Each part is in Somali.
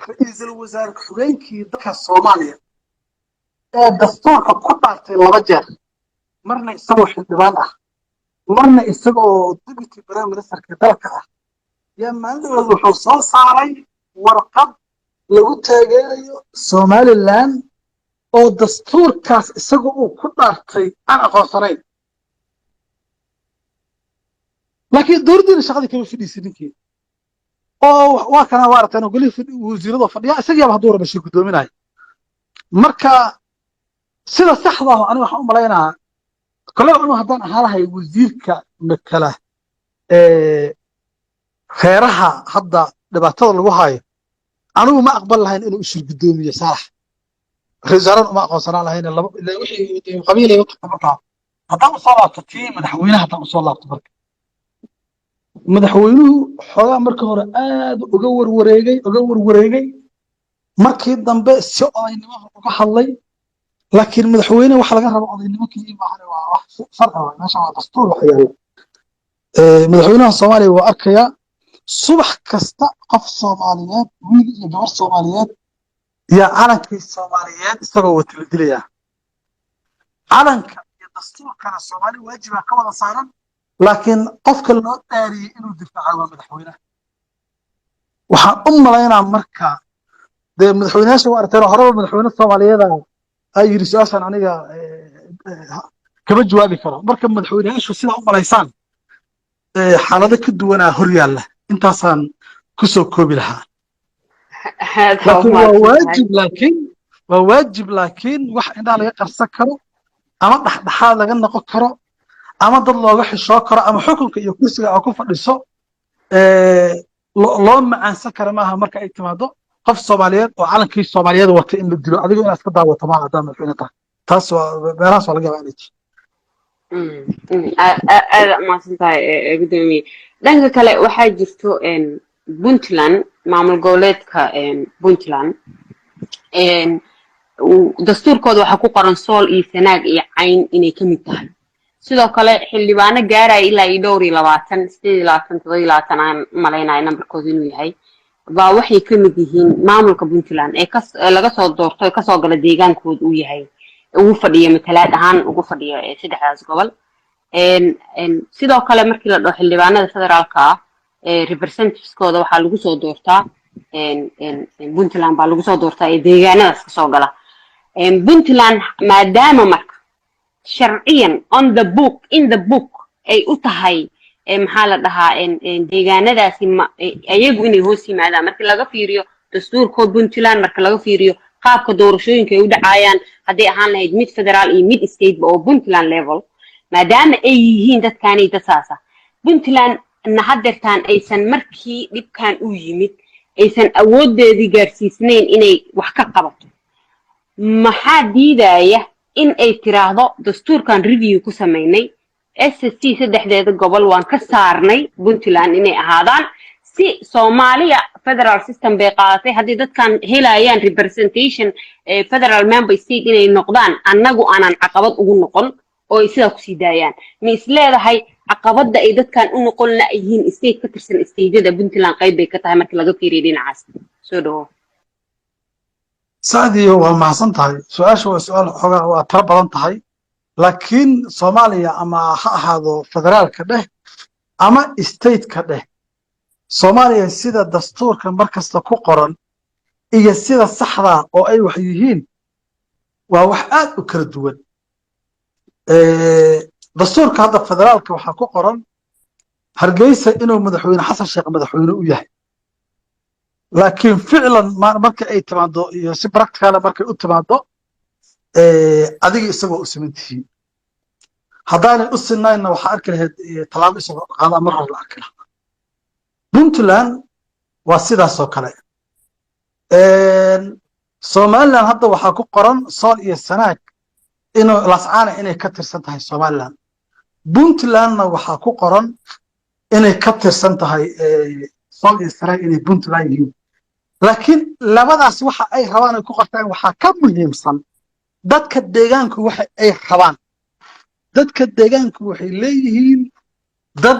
Ra-iisul wasaare ku-xigeenkii dalka Soomaaliya ee dastuurka ku dhaartay laba jeer, marna isagoo xildhibaan ah, marna isagoo deputy prime ministerka dalka ah, yaa maalin wuxuu soo saaray warqad lagu taageerayo Somaliland oo dastuurkaas isaga uu ku dhaartay aan aqoonsanayn. Laakiin dowladdiina shaqadii kama fadhiisin ninkii, oo waa kana waa aragteen golihii wasiirada fadhiya, isagiiba hadduu raba shir guddoominayo. Marka sida saxda ah, aniga waxaan u malaynayaa kolley anu haddaan ahaa lahay wasiirka matala reeraha hadda dhibaatada lagu hayo, anigu ma aqbal lahayn inuu shir guddoomiyo Saalax. Ra-iisul wasaarena uma aqoonsanaan lahayn laba ilaa wixii qabiilay u tagta. Markaa haddaan usoo laabto tii madaxweynaha, haddaan usoo laabto, marka madaxweynuhu xoogaa marka hore aad uga warwareegay, markii dambe si odaynimo uga hadlay. Laakiin madaxweyne waxa laga raba odaynimo keliya maahan, waa wax sharci waay. Meesha waa dastuur wax yaalla. Madaxweynaha Soomaaliya waa arkayaa subax kasta qof Soomaaliyeed, wiil iyo gabar Soomaaliyeed yaa calankii Soomaaliyeed isagoo wata la dilayaa. Calanka iyo dastuurkana Soomaali waajibaa ka wada saaran, laakiin qofka loo dhaariyey inuu difaaca waa madaxweynaha. Waxaan u malaynaa marka dee madaxweynayaasha waa aragteen horeba madaxweyne Soomaaliyeeda ay yidhi su-aashan aniga kama jawaabi karo. Marka madaxweynayaashu sidaa u malaysaan, xaalado ka duwanaa hor yaalla. Intaasaan kusoo koobi lahaa. Laakiin waa waajib, laakiin waa waajib, laakiin wax indhaha laga qarsan karo ama dhexdhexaad laga noqon karo ama dad looga xishoo karo ama xukunka iyo kursiga aa ku fadhiso loo macaansan kara maaha. Marka ay timaado qof Soomaaliyeed oo calankii Soomaaliyeed wata in la dilo, adigo inaad iska daawato maaha haddaa madaxweyne tahay. Taas waa meelahaas waa laga yaabaa inay jirto. Aada umahadsan tahay, gudoomiye. Dhanka kale waxaa jirto Puntland, maamul goboleedka Puntland, dastuurkooda waxaa ku qoran Sool iyo Sanaag iyo Cayn inay ka mid tahay. Sidoo kale xildhibaano gaaraya ilaa iyo dhowr iyo labaatan, 28, 27 aan malaynayo nambarkooda inuu yahay, baa waxay ka mid yihiin maamulka Puntland ee laga soo doorto ee kasoo gala deegaankooda uu yahay, ugu fadhiya matalaad ahaan ugu fadhiya saddexdaas gobol. Sidoo kale markii la dhaho xildhibaanada federaalka ah, representatives-kooda waxaa lagu soo doortaa Puntland baa lagu soo doortaa ee deegaanadaas kasoo gala Puntland. Maadaama marka sharciyan on the book, in the book ay u tahay, maxaa la dhahaa, deegaanadaasi ayagu inay hoos yimaadaan marka laga fiiriyo dastuurkood Puntland, marka laga fiiriyo qaabka doorashooyinka ay u dhacayaan, hadday ahaan lahayd mid federaal iyo mid stateba oo Puntland level, maadaama ay yihiin dadkaani dad saasa, Puntland na haddeertaan aysan markii dhibkan u yimid aysan awoodeedii gaarsiisnayn inay wax ka qabato, maxaa diidaya in ay tiraahdo dastuurkan review ku samaynay, SSC saddexdeeda gobol waan ka saarnay Puntland inay ahaadaan, si Soomaaliya federal system bay qaadatay, haddii dadkan helayaan representation federal member state inay noqdaan, annagu aanan caqabad ugu noqon oo ay sidaa kusii daayaan? Ma is leedahay caqabadda ay dadkan u noqon la-yihiin state ka tirsan stateyada Puntland qayb bay ka tahay markii laga fiiriyo dhinacaas? Soo dhawo. Sacdiyo, waa mahadsan tahay. Su-aasha waa su-aal xoogaa waa tiro badan tahay, laakiin Soomaaliya ama ha ahaado federaalka dheh ama stateka dheh, Soomaaliya sida dastuurka mar kasta ku qoran iyo sida saxda oo ay wax yihiin waa wax aad u kala duwan. Dastuurka hadda federaalka waxaa ku qoran Hargeysa inuu Madaxweyne Xasan Sheekh madaxweyne u yahay, laakiin ficlan marka ay timaado iyo si practical markay u timaado, adiga isagoo u siman tihiin. Haddaanay u sinnaynna, waxaa arki lahayd tallaabo isagoo qaada mar hore la arki lahaa. Puntland waa sidaas oo kale. Somaliland hadda waxaa ku qoran Sool iyo Sanaag inuu Lascaana inay ka tirsan tahay Somaliland. Puntlandna waxaa ku qoran inay ka tirsan tahay Sool iyo Sanaag inay Puntland yihiin. Laakiin labadaas waxa ay rabaan ay ku qortaan waxaa ka muhiimsan dadka deegaanku waxa ay rabaan. Dadka deegaanku waxay leeyihiin dad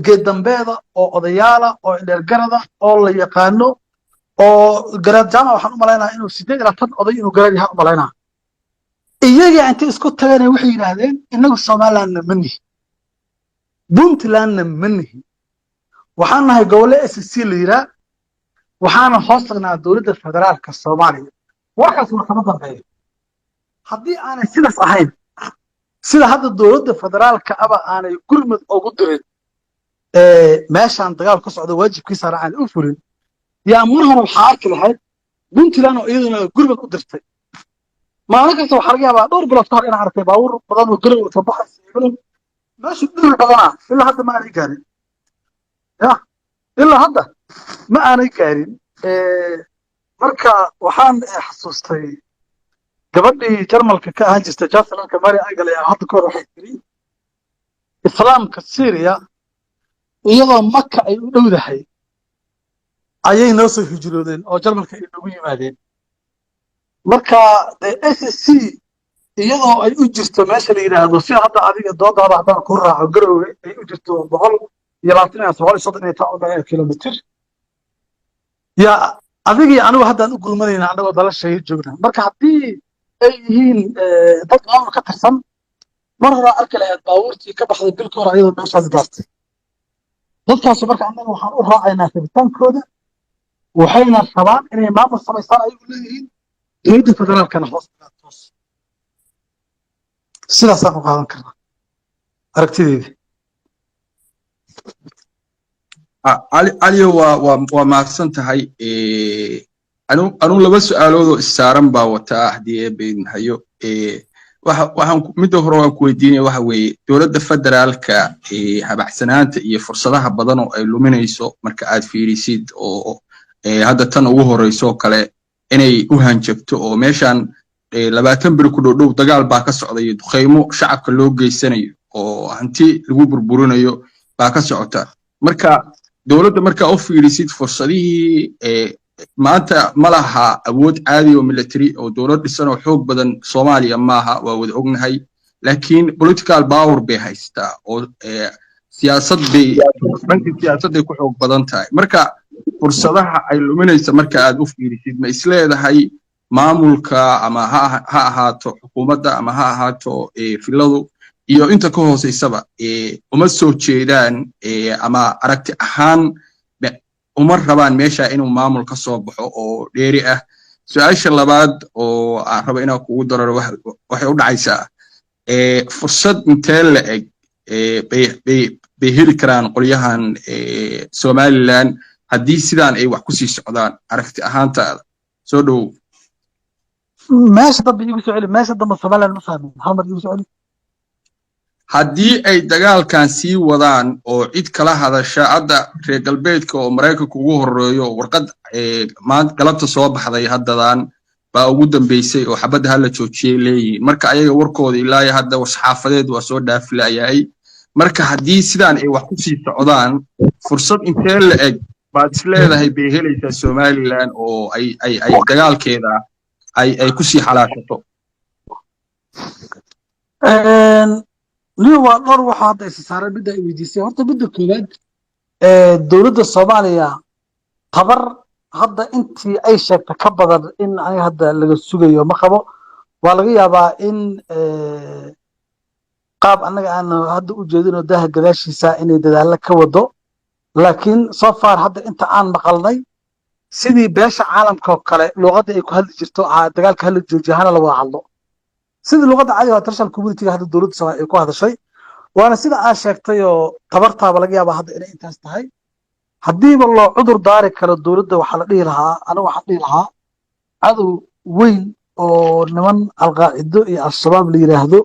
geed dambeeda oo odayaala oo indheergarada oo la yaqaano. Oo Garaad Jaamac waxaan u malaynaa inuu 28 oday inuu garaad yahay u malaynaa. Iyaga intay isku tageen waxay yidhaahdeen, "Innagu Somalilandna ma nihi, Puntlandna ma nihi, waxaan nahay gobolle SSC la yiraa, waxaana hoos tagnaa dowladda federaalka Soomaaliya." Warkaas war kama dambeeyo. Haddii aanay sidaas ahayn, sida hadda dowladda federaalka aba aanay gurmud ugu dirin meeshaan dagaal ka socdo, waajibkiisana aan u fulin, yaa mar hore waxaa arki lahayd Puntland oo iyaduna gurmud u dirtay. Maalin kasta waxaa laga yaabaa dhowr bilood ka hor inaan arkay baabuur badan oo Garow soo baxaysa. Meeshu dhul badanaa ilaa hadda ma aanay gaarin, ya ilaa hadda ma aanay gaarin. Marka waxaan xasuustay gabadhii Jarmalka ka ahaan jirtay chancellorka, Mary Angel, ayaa hadda kahor waxay tiri, "Islaamka Syria iyadoo Maka ay u dhowdahay ayay noo soo hijroodeen oo Jarmalka ay noogu yimaadeen." Marka dee SSC iyadoo ay u jirto meesha la yidhaahdo, sida hadda adiga doodaada haddaan ku raaco, Garowe ay u jirto 120 iyo 130 iyo taa kilomitir, yaa adigii anigu haddaan u gurmanayna annagoo dalashay joogna. Marka haddii ay yihiin dad maamul ka tirsan, mar horaa arki lahayd baabuurtii ka baxday bil ka hor ayadoo meeshaas gaartay dadkaasu. Marka annaga waxaan u raacaynaa rabitaankooda, waxayna rabaan inay maamul samaystaan ayagu leeyihiin, dowladda federaalkana hoos tagaan toos. Sidaasaan u qaadan karnaa aragtideeda. Cali, Caliyo, waa mahadsan tahay. Anu laba su'aaloodoo issaaran baa wataa haddii Eebbe idin hayo. Waxaan midda hore waan ku weydiinaya waxa weeye dowladda federaalka habacsanaanta iyo fursadaha badan oo ay luminayso marka aad fiirisid, oo hadda tan ugu horeyso oo kale inay u hanjabto oo meeshan 20 beri ku dhow dhow dagaal baa ka socda iyo duqeymo shacabka loo geysanayo oo hanti lagu burburinayo baa ka socota. Marka dowladda markaa u fiirisid fursadihii, maanta ma laha awood caadi oo military oo dowlad dhisan oo xoog badan Soomaaliya maaha, waa wada ognahay, laakiin political power bay haystaa oo siyaasad bay, dhanka siyaasadday ku xoog badan tahay. Marka fursadaha ay luminaysa marka aad u fiirisid, ma isleedahay maamulka ama ha ahaato xukuumadda ama ha ahaato filadu iyo inta ka hooseysaba uma soo jeedaan ama aragti ahaan uma rabaan meesha inuu maamul ka soo baxo oo dheeri ah? Su-aasha labaad oo aan rabo inaan kugu dararo waxay u dhacaysaa, fursad intee la eg bay heli karaan qolyahan Somaliland haddii sidaan ay wax ku sii socdaan, aragti ahaantaada? Soo dhowow. Meesha dambe iigu soo celi, meesha dambe Somaliland ma fahmin, hal mar iigu soo celi. Haddii ay dagaalkan sii wadaan oo cid kala hadasha hadda reer galbeedka oo Maraykanka ugu horeeyo, warqad maanta galabta soo baxday haddadan baa ugu dambeysay oo xabadda hala joojiyay leeyihiin. Marka ayaga warkooda ilaa iyo hadda saxaafadeed waa soo dhaafilayahay. Marka haddii sidaan ay wax ku sii socdaan, fursad intee la eg baad is leedahay bay helaysaa Somaliland oo ay dagaalkeeda ay ku sii xalaashato? Nin waa dhowr waxa hadda isa saaran midda ay weydiisay. Horta midda koowaad, dowladda Soomaaliya tabar hadda intii ay sheegta ka badan in aniga hadda laga sugayo ma qabo. Waa laga yaabaa in qaab annaga aan hadda u jeedino daaha gadaashiisa inay dadaallo ka wado, laakiin so far hadda inta aan maqalnay, sidii beesha caalamka oo kale luuqadda ay ku hadli jirto, dagaalka hala joojiyo, hana la wada hadlo, sidii luuqadda caadiga international community hadda dowladda Soomaaliya ay ku hadashay, waana sida aad sheegtay oo tabartaaba laga yaabaa hadda inay intaas tahay. Haddiiba loo cudur daari karo dowladda, waxaa la dhihi lahaa, anigu waxaan dhihi lahaa, cadow weyn oo niman Alqaacido iyo Al-Shabaab la yidhaahdo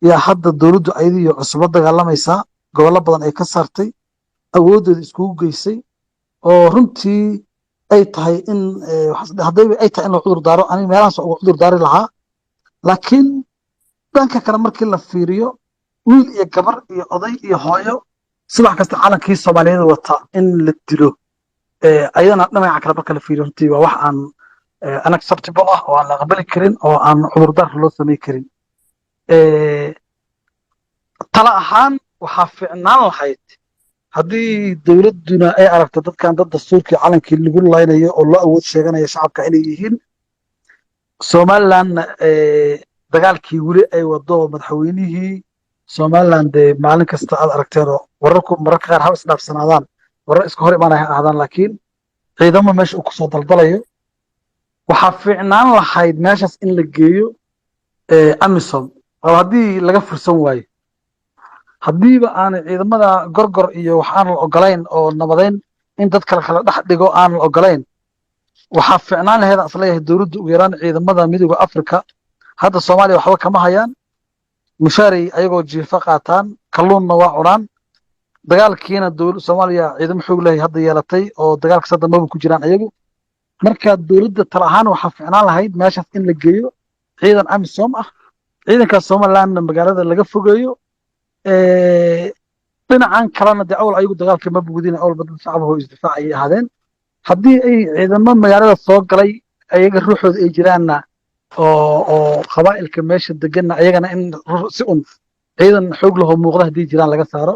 yaa hadda dowladdu ayadiyo cusub la dagaalamaysaa, gobollo badan ay ka saartay, awooddeeda iskugu geysay, oo runtii ay tahay in haddayba ay tahay in loo cudur daaro, aniga meelahaas uga cudur daari lahaa. Laakiin dhanka kale markii la fiiriyo, wiil iyo gabar iyo oday iyo hooyo subax kasta calankii Soomaaliyeed wata in la dilo, ayadana dhinaca kale marka la fiiriyo, runtii waa wax aan unacceptable ah oo aan la aqbali karin oo aan cudurdaar loo samey karin. Tala ahaan waxaa fiicnaan lahayd Haddii dowladduna ay aragto dadkan dad dastuurkii, calankii lagu laynayo oo loo awood sheeganaya shacabka inay yihiin, Somalilandna dagaalkii weli ay wado, madaxweynihii Somaliland dee maalin kasta aad aragteen oo wararku mararka qaar haba isdhaafsanaadaan, warar iska hor imaanaya ha ahaadaan, laakiin ciidamo meesha uu kusoo daldalayo, waxaa fiicnaan lahayd meeshaas in la geeyo AMISOM. Oo haddii laga fursan waayo, haddiiba aanay ciidamada Gorgor iyo wax aan la ogolayn oo nabadeyn in dad kale kala dhex dhigo aan la ogolayn, waxaa fiicnaan lahayd aan isleeyahay dowladda ugu yaraan ciidamada Midowga Africa. Hadda Soomaaliya waxba kama hayaan, mushaaray ayagoo jiifa qaataan, kalluunna waa cunaan. Dagaalkiina dowladda Soomaaliya ciidamo xoog leh hadda yeelatay oo dagaalkaas hadda maba ku jiraan ayagu. Marka dowladda tala ahaan waxaa fiicnaan lahayd meeshaas in la geeyo ciidan AMISOM ah, ciidankaas Somalilandna magaalada laga fogeeyo. Dhinacan kalena dee awal ayagu dagaalka ma bugudin, awalba dad shacabahoo isdifaac ayay ahaadeen. Haddii ay ciidamo magaalada soo galay ayaga ruuxooda ay jiraanna oo qabaa'ilka meesha deganna ayagana in si un ciidan xoog lahoo muuqda haddii jiraan laga saaro.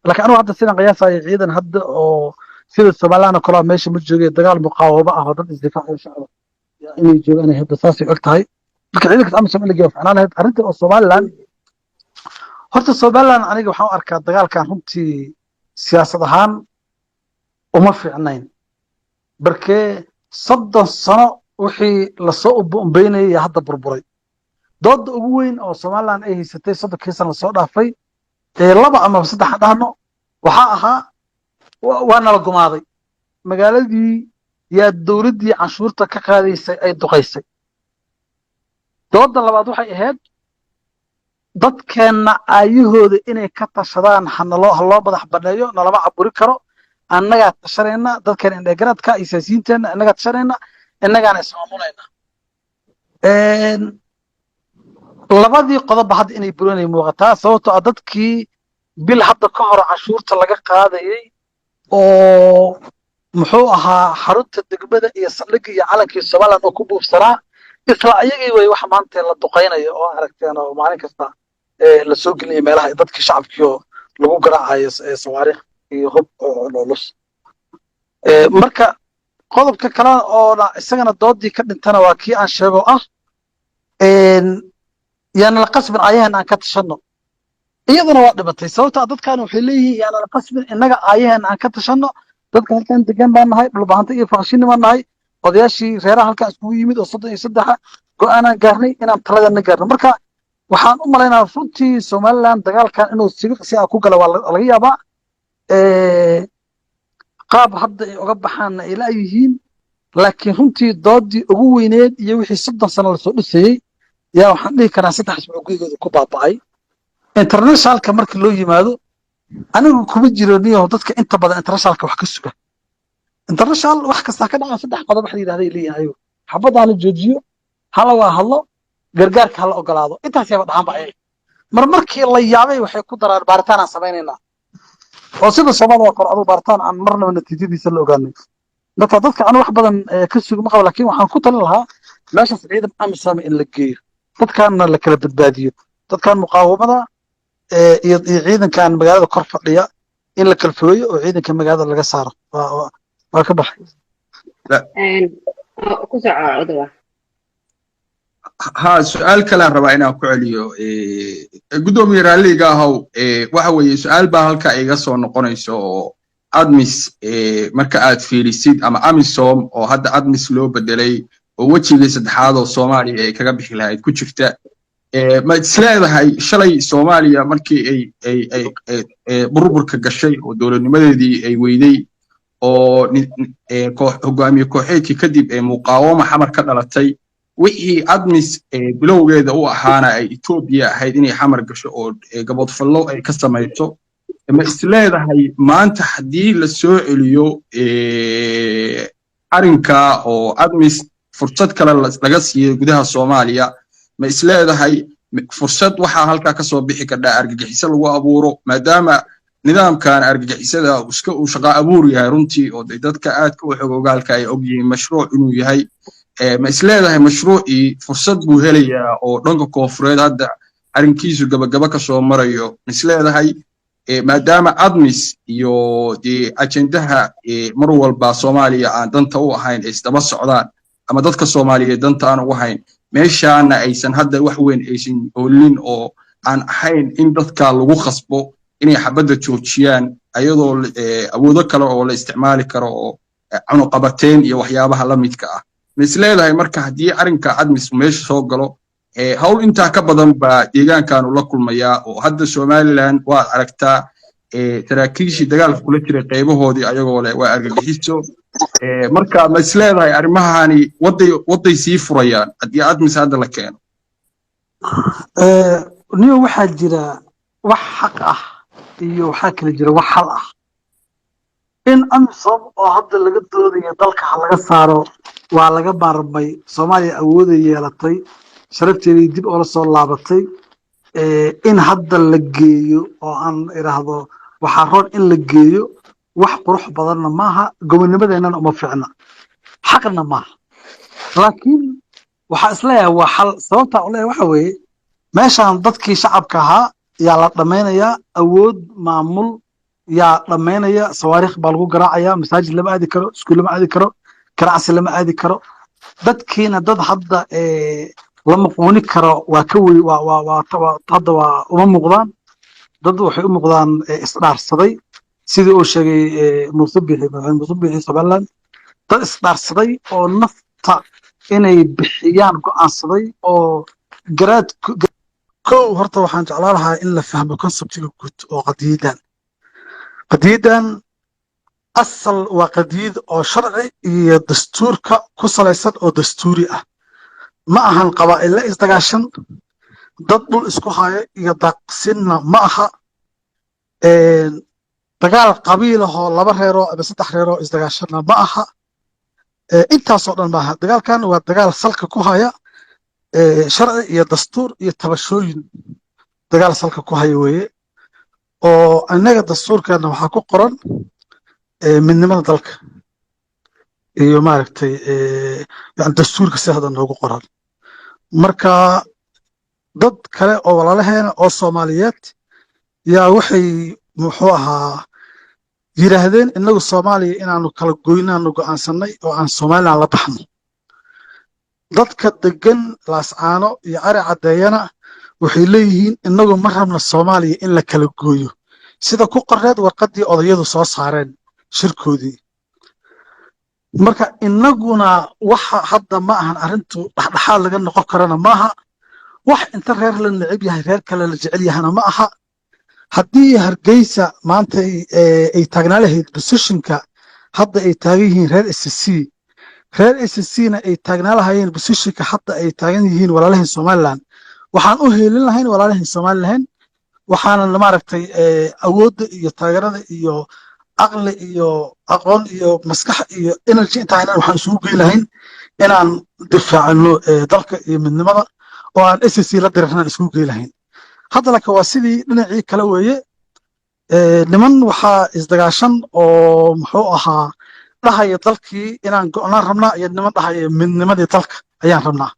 Laakiin anugu hadda sidaan qiyaasayo, ciidan hadda oo sida Somaliland oo kalea meesha ma joogay, dagaal muqaawamo ah oo dad isdifaacayo shacaba inay joogaan hadda saasay og tahay. Marka ciidankaas AMISOM in la geeyo ficnaan lahayd. Arrinta oo Somaliland, horta Somaliland aniga waxaan u arkaa dagaalkan runtii siyaasad ahaan uma fiicnayn. Barkee 30 sano wixii lasoo umbeynayay hadda burburay. Dooda ugu weyn oo Somaliland ay haysatay 30kii sano lasoo dhaafay, laba ama saddex ha dhahno, waxaa ahaa waa nala gumaaday, magaaladii yaa dowladdii canshuurta ka qaadaysay ay duqaysay. Dooda labaad waxay ahayd dadkeenna aayahooda inay ka tashadaan, hanaloo ha loo madax banneeyo, nalama caburi karo, annagaa tashanayna, dadkeena indhegaradka iyo siyaasiyiinteenna innagaa tashanayna, innagaana ismaamulayna. Labadii qodobba hadda inay burinay muuqataa, sababtoo ah dadkii bil hadda ka hor canshuurta laga qaadayay oo muxuu ahaa xarunta degmada iyo saldhigga iyo calankii Somaliland oo ku buufsanaa, isla ayagii way waxa maanta la duqaynayo oo aragteen oo maalin kasta la soo gelinayo meelaha dadkii shacabkii oo lagu garaacayo sawaariikh iyo hub oo culus. Marka qodobka kale oona isagana doodii ka dhintana waa kii aan sheego ah yaana la qasbin, aayahan aan ka tashanno. Iyaduna waa dhimatay, sababta ah dadkan waxay leeyihiin yaana la qasbin, innaga aayahan aan ka tashanno, dadka halkan degan baan nahay, Dhulbahanta iyo Faqshini baan nahay, odayaashii reeraha halkan iskugu yimid oo 33-a go'aanaan gaarnay inaan taladana gaarno. Marka waxaan u malaynaa runtii Somaliland dagaalkan inuu sibiqsi ah ku gala waa laga yaabaa. Qaab hadda ay uga baxaanna ay la'yihiin, laakiin runtii doodii ugu weyneed iyo wixii 30 sano lasoo dhisayey yaa waxaan dhihi karaa 3 asbuuc gudahooda ku baaba'ay. Internationalka marka loo yimaado, anigu kuma jiro niyo dadka inta badan internationalka wax ka suga. International wax kasta ka dhaca, saddex qodob wax la yidhahday leeyihin ayagu: xabadda hala joojiyo, hala waa hadlo, gargaarka hala ogolaado. Intaas yaba dhaxanba ayaga. Mar markii la yaabay waxay ku daraan baaritaan aan samaynaynaa, oo sida Soomaaliya oo kale aduu baaritaan aan marnaba natiijadiisa la ogaanay. Marka dadka anu wax badan ka sugi ma qabo, laakiin waxaan ku talin lahaa meeshaas ciidan AMISOM in la geeyo, dadkaanna la kala badbaadiyo, dadkan muqaawamada iyo ciidankan magaalada kor fadhiya in la kala fogeeyo oo ciidanka magaalada laga saaro. Waa ka baxay. Ku soco, Odawa. Ha, su-aal kalaan rabaa inaan ku celiyo, guddoomiye raalliga ahow. Waxa weeye, su-aal baa halka iga soo noqonayso oo ATMIS marka aad fiirisid ama AMISOM oo hadda ATMIS loo bedelay oo wejigii saddexaad oo Soomaaliya ay kaga bixi lahayd ku jirta, ma isleedahay shalay Soomaaliya markii ay burburka gashay oo dowladnimadeedii ay weyday oo hogaamiye kooxeedkii kadib ee muqaawama Xamar ka dhalatay, wixii ATMIS bilowgeeda u ahaana ay Etoobiya ahayd inay Xamar gasho oo gaboodfallo ay ka samayso, ma isleedahay maanta haddii la soo celiyo arrinka oo ATMIS fursad kale laga siiyo gudaha Soomaaliya, ma isleedahay fursad waxaa halkaa ka soo bixi kardhaa argagixiso lagu abuuro, maadaama nidaamkan argagixisada iska uu shaqa abuur yahay runtii oo dadka aadka u xog ogaalka ay og yihiin mashruuc inuu yahay? Ma isleedahay mashruucii fursad buu helayaa oo dhanka koonfureed hadda arrinkiisu gabagaba ka soo marayo? Ma isleedahay Maadaama ATMIS iyo dee ajendaha mar walba Soomaaliya aan danta u ahayn ay isdaba socdaan, ama dadka Soomaaliyeed danta aan ugu hayn, meeshaana aysan hadda wax weyn aysan oolin oo aan ahayn in dadka lagu khasbo inay xabadda joojiyaan, ayadoo awoodo kale oo la isticmaali karo oo cunuqabateyn iyo waxyaabaha la midka ah, ma is leedahay marka haddii arrinka ATMIS meesha soo galo, hawl intaa ka badan baa deegaankaanu la kulmayaa? Oo hadda Somaliland waad aragtaa, saraakiishii dagaalka kula jiray qaybahoodii ayagoo leh waa argagixiso. Marka ma is leedahay arrimahani waday sii furayaan haddii ATMIS hadda la keeno? Niyo, waxaa jira wax xaq ah iyo waxaa kala jira wax xal ah. In AMISOM oo hadda laga doodayo dalka ha laga saaro, waa laga maarmay. Soomaaliya awooday yeelatay, sharafteedii dib oola soo laabatay. In hadda la geeyo oo aan idhaahdo waxaa roon in la geeyo, wax qurux badanna maaha, gobonimadeennana uma fiicna, xaqna maaha. Laakiin waxaa isleeyahay waa xal. Sababtaa u leeyahay waxa weeye, meeshaan dadkii shacabka ahaa yaa la dhammaynayaa, awood maamul yaa dhammaynaya, sawaariikh baa lagu garaacaya, masaajid lama aadi karo, iskuul lama aadi karo, ganacsi lama aadi karo. Dadkiina dad hadda lama quuni karo, waa ka wey, waa hadda waa uma muuqdaan. Dad waxay u muuqdaan isdhaarsaday, sidii uu sheegay Muuse Bixi, madaxweyne Muuse Bixi Somaliland, dad isdhaarsaday oo nafta inay bixiyaan go'aansaday oo garaad. Kow, horta waxaan jeclaan lahaa in la fahmo concept-iga guud oo qadiyadan. Qadiyadan asal waa qadiyad oo sharci iyo dastuurka ku salaysan oo dastuuri ah. Ma ahan qabaa'ille isdagaashan, dad dhul isku haya iyo daaqsinna ma aha. Dagaal qabiilahoo laba reeroo ama saddex reeroo isdagaashanna ma aha. Intaasoo dhan maaha. Dagaalkan waa dagaal salka ku haya sharci iyo dastuur iyo tabashooyin. Dagaal salka ku haya weeye, oo innaga dastuurkeenna waxaa ku qoran midnimada dalka iyo, maaragtay, yani dastuurka si hadda noogu qoran. Marka dad kale oo walaalaheena oo Soomaaliyeed yaa waxay, muxuu ahaa, yidhaahdeen innagu Soomaaliya inaanu kala goynaanu go'aansannay oo aan Somaliland la baxno. Dadka degan Laascaano iyo Cari Caddeeyana waxay leeyihiin innagu ma rabna Soomaaliya in la kala gooyo, sida ku qoreed warqaddii odayadu soo saareen shirkoodii. Marka innaguna waxa hadda ma ahan arrintu dhexdhexaad laga noqon karana maaha. Wax inta reer la neceb yahay reer kale la jecel yahana ma aha. Haddii Hargeysa maanta ay taagnaa lahayd position-ka hadda ay taagan yihiin reer SSC, reer SSC na ay taagnaa lahayeen position-ka hadda ay taagan yihiin walaalaheen Somaliland, waxaan u heelin lahayn walaalaheen Somaliland. Waxaanan, maaragtay, awoodda iyo taageerada iyo aqli iyo aqoon iyo maskax iyo energy inta haynan waxaan isugu geyn lahayn inaan difaacino dalka iyo midnimada oo aan SSC la dirirnaan isugu geyn lahayn. Hadda laakiin waa sidii dhinacii kale weeye. Niman waxaa isdagaashan oo, muxuu ahaa, dhahaya dalkii inaan go'naan rabnaa, iyo niman dhahaya midnimadii dalka ayaan rabnaa.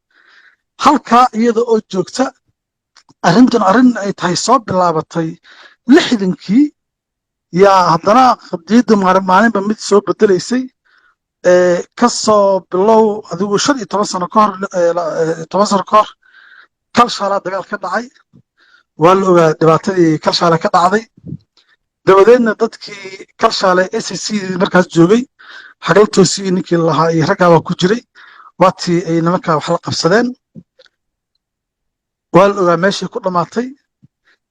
Halkaa iyada oo joogta, arrintan arrin ay tahay soo bilaabatay 60-kii, yaa haddana qadiyadda maalinba mid soo bedelaysay. Ka soo bilow adigu 15 sano ka hor, 10 sano ka hor, Kalshaalaa dagaal ka dhacay. Waa la ogaa dhibaatadii Kalshaale ka dhacday. Dabadeedna dadkii Kalshaale SSC markaas joogay, Xagaltoosii ninkii lahaa iyo raggaa baa ku jiray, waatii ay nimankaa wax la qabsadeen. Waa la ogaa meeshii ku dhammaatay.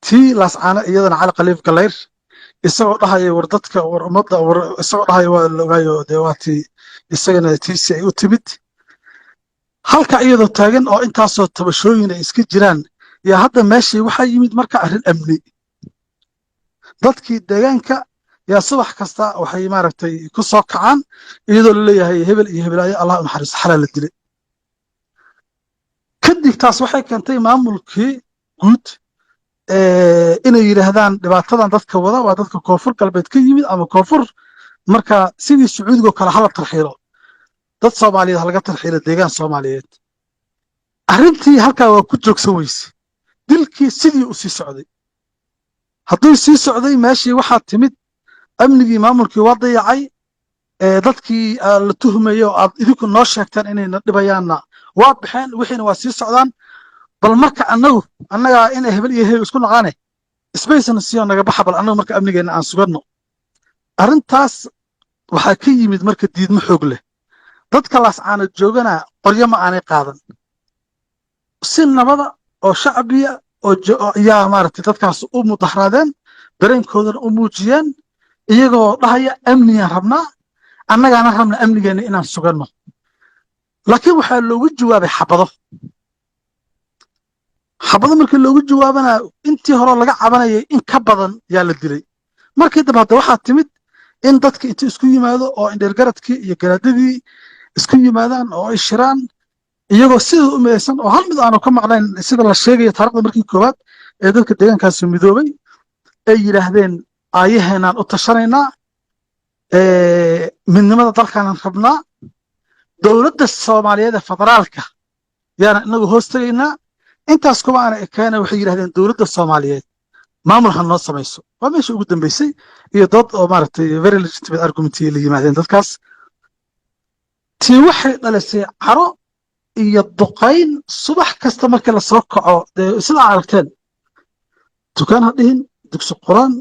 Tii Laascaano iyadana Cali Khaliif Galayr isagoo dhahaya war dadka, war ummadda, war isagoo dhahaya, waa la ogaayo. Dee waatii isagana tiisi ay u timid. Halka iyadoo taagan oo intaasoo tabashooyin ay iska jiraan, yaa hadda meeshii waxaa yimid marka arrin amni. Dadkii deegaanka yaa subax kasta waxay, maaragtay, ku soo kacaan iyadoo la leeyahay hebel iyo hebelaayo, Allah u naxariisto, xalaa la dilay. Kadib taas waxay keentay maamulkii guud inay yidhaahdaan dhibaatadan dadka wada waa dadka Koonfur Galbeed ka yimid ama koonfur. Marka sidii Sacuudiga oo kale hala tarxiilo, dad Soomaaliyeed halaga tarxiilo deegaan Soomaaliyeed. Arrintii halkaa waa ku joogsan weyse, dilkii sidii u sii socday. Hadduu sii socday, meeshii waxaa timid amnigii maamulkii waa dayacay, dadkii la tuhmayo oo aad idinku noo sheegteen inayna dhibayaanna waa baxeen, wixiina waa sii socdaan. Bal marka annagu annagaa inay hebel iyo hebel isku naqaane, spacena siiyo, naga baxa, bal annagu marka amnigeenna aan suganno. Arrintaas waxaa ka yimid marka diidmo xoog leh. Dadka Laascaanood joogana qoryo ma aanay qaadan, si nabada oo shacbiya oo yaa maaragtay dadkaas u mudaharaadeen, dareenkoodana u muujiyeen, iyagoo dhahaya amnigaan rabnaa, annagaana rabna amnigeenna inaan suganno. Laakiin waxaa loogu jawaabay xabado. Xabado markii loogu jawaabana, intii hore laga cabanayay in ka badan yaa la dilay. Markii dambe hadda waxaa timid in dadka inta isku yimaado oo indheergaradkii iyo garaadadii isku yimaadaan oo ay shiraan, iyagoo sida u midaysan oo hal mid aanu ka maqnayn, sida la sheegayo taarikhda markii koowaad ee dadka deegaankaasi midoobay ay yidhaahdeen: aayaheenaan u tashanaynaa, midnimada dalkaanaan rabnaa, dowladda Soomaaliyeed ee federaalka yaana inagu hoos tegaynaa. Intaas kuma aana ekeena, waxay yidhahdeen dowladda Soomaaliyeed maamul ha noo samayso. Waa meesha ugu dambeysay iyo dood oo maaragtay very legitimate argument la yimaadeen dadkaas. Tii waxay dhalisay caro iyo duqayn subax kasta markii lasoo kaco. Dee sidaa aragteen, dukaan ha dhihin, dugsi Quraan,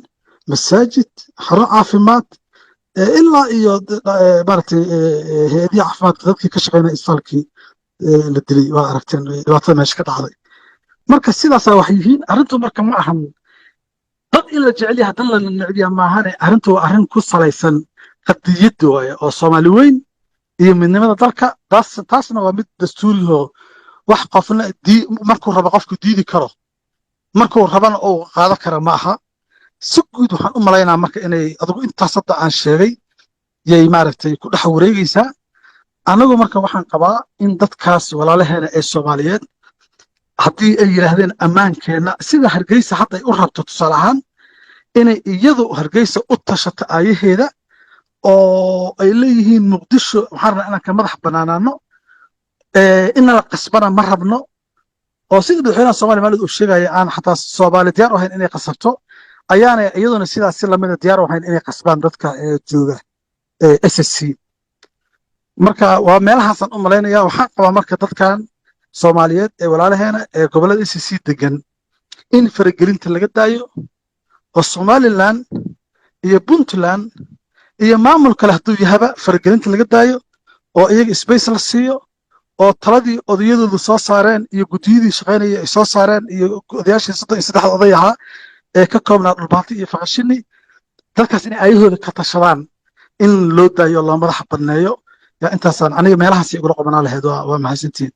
masaajid, xarun caafimaad, ilaa iyo maaragtay hay-adihii caafimaadka dadkii ka shaqeynaya isbitaalkii la dilay. Waa aragteen dhibaatada meesha ka dhacday. Marka sidaasaa wax yihiin. Arrintu marka ma ahan dad in la jecel yahay, dan la neceb yahay maahane. Arrintu waa arrin ku salaysan qadiyadda waaye oo Soomaali weyn iyo midnimada dalka. Taas taasna waa mid dastuurihoo wax qofna markuu rabo qofku diidi karo, markuu rabana uu qaadan kara ma aha. Si guud waxaan u malaynaa marka inay adigu intaas hadda aan sheegay yay maaragtay ku dhex wareegaysaa. Anagu marka waxaan qabaa in dadkaas walaalaheena ee Soomaaliyeed haddii ay yidhaahdeen ammaankeenna, sida Hargeysa hadda ay u rabto tusaale ahaan, inay iyadu Hargeysa u tashato aayaheeda, oo ay leeyihiin Muqdisho waxaan rabnaa inaan ka madax bannaanaano, inala qasbana ma rabno, oo sida madaxweynaha Soomaaliya maalid uu sheegaya aan xataa Soomaali diyaar u ahayn inay qasabto, ayaanay iyaduna sidaas si lamida diyaar u ahayn inay qasbaan dadka jooga SSC. Marka waa meelahaasaan u malaynaya. Waxaan qabaa marka dadkan Soomaaliyeed ee walaalaheena ee gobollada SSC degan in faragelinta laga daayo, oo Somaliland iyo Puntland iyo maamul kale hadduu yahaba faragelinta laga daayo, oo iyaga space la siiyo, oo taladii odayadoodu soo saareen iyo guddiyadii shaqaynaya ay soo saareen iyo odayaashii 33da oday ahaa ee ka koobnaa Dhulbaanti iyo Faqashini, dadkaas inay aayahooda ka tashadaan in loo daayo, loo madaxa banneeyo. Yaa intaasaan aniga meelahaas igula qabanaa lahayd. Waa mahadsantihiin.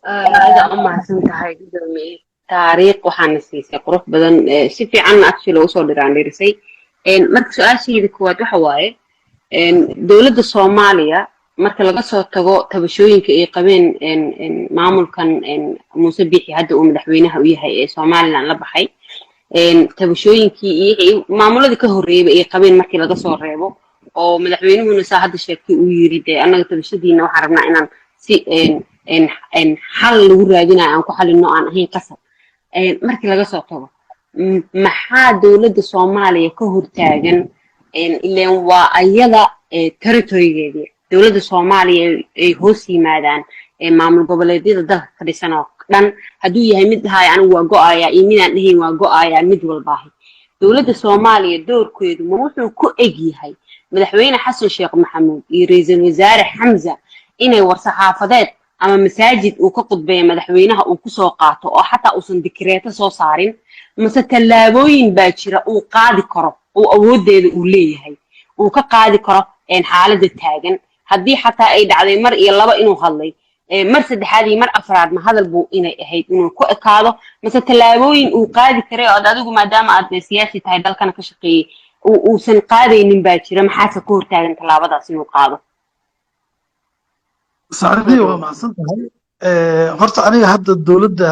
Aada u mahadsan tahay, gudoomiye. Taariikh waxaana siisay qurux badan, si fiicanna actually usoo dhiraandhirisay. Marka su-aashayda koowaad waxa waaye, dowladda Soomaaliya marka laga soo tago tabashooyinka ay qabeen maamulkan Muuse Biixi hadda uu madaxweynaha u yahay ee Somaliland la baxay, tabashooyinkii iyo maamuladii ka horreeyeyba ay qabeen markii laga soo reebo, oo madaxweynuhuna saa hadda sheegtay uu yiri dee annaga tabashadiina waxaan rabnaa inaan si xal lagu raadinayo aan ku xalino, aan ahayn qasab, markii laga soo tago, maxaa dowladda Soomaaliya ka hortaagan? Ileen waa ayada territorygeedii, dowladda Soomaaliya ay hoos yimaadaan maamul goboleedyada dalka ka dhisan oo dhan, hadduu yahay mid dhahaya anigu waa go'aya iyo midaan dhahayn waa go'aya, mid walbaahi. Dowladda Soomaaliya doorkeedu ma wuxuu ku eg yahay madaxweyne Xasan Sheekh Maxamuud iyo ra-iisul wasaare Xamza inay war-saxaafadeed ama masaajid uu ka qudbeeya madaxweynaha uu kusoo qaato, oo xataa uusan dikireeto soo saarin, mase tallaabooyin baa jira uu qaadi karo oo awooddeeda uu leeyahay uu ka qaadi karo xaaladda taagan? Haddii xataa ay dhacday mar iyo laba inuu hadlay, mar saddexaad iyo mar afraad ma hadal buu inay ahayd inuu ku ekaado, mase tallaabooyin uu qaadi karay oo adigu maadaama aad siyaasi tahay dalkana ka shaqeeyey uusan qaadaynin baa jira? Maxaase ka hortaagan tallaabadaas inuu qaado? Saacadii, waa mahadsan tahay. Horta aniga hadda dowladda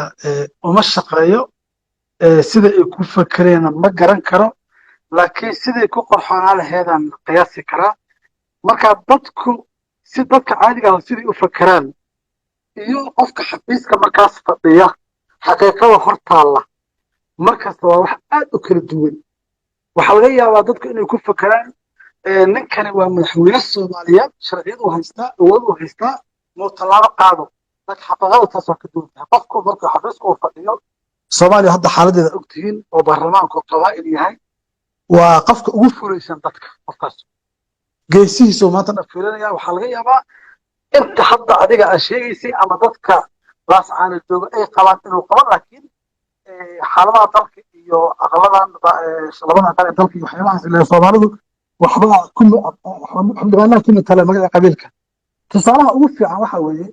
uma shaqeeyo, sida ay ku fakereenna ma garan karo, laakiin siday ku qorxoonaa laheedaan qiyaasi karaa. Marka dadku si dadka caadiga ah siday u fakeraan iyo qofka xafiiska markaas fadhiya xaqiiqada hor taalla Markasta waa wax aad u kala duwan. Waxaa laga yaabaa dadku inay ku fakeraan, ninkani waa madaxweyne Soomaaliyeed, sharciyadu haystaa, awooduu haystaa, muu tallaabo qaado? Laakiin xaqiiqada taas waa ka duwan tahay. Qofku markuu xafiiska uu fadhiyo, Soomaaliya hadda xaaladeeda ogtihiin oo baarlamaanku qabaa'il yahay, waa qofka ugu fulaysan dadka. Qofkaas geesihiisa maanta dhan fiirinaya. Waxaa laga yaabaa inta hadda adiga aad sheegaysay ama dadka Laascaana jooga ay qabaan inuu qabo, laakiin xaaladaha dalka iyo aqaladan, labada aqal ee dalka iyo waxyaabahaas, ilaa Soomaalidu waxba ku xildhibaanaha ku matala magaca qabiilka. Tusaalaha ugu fiican waxa weeye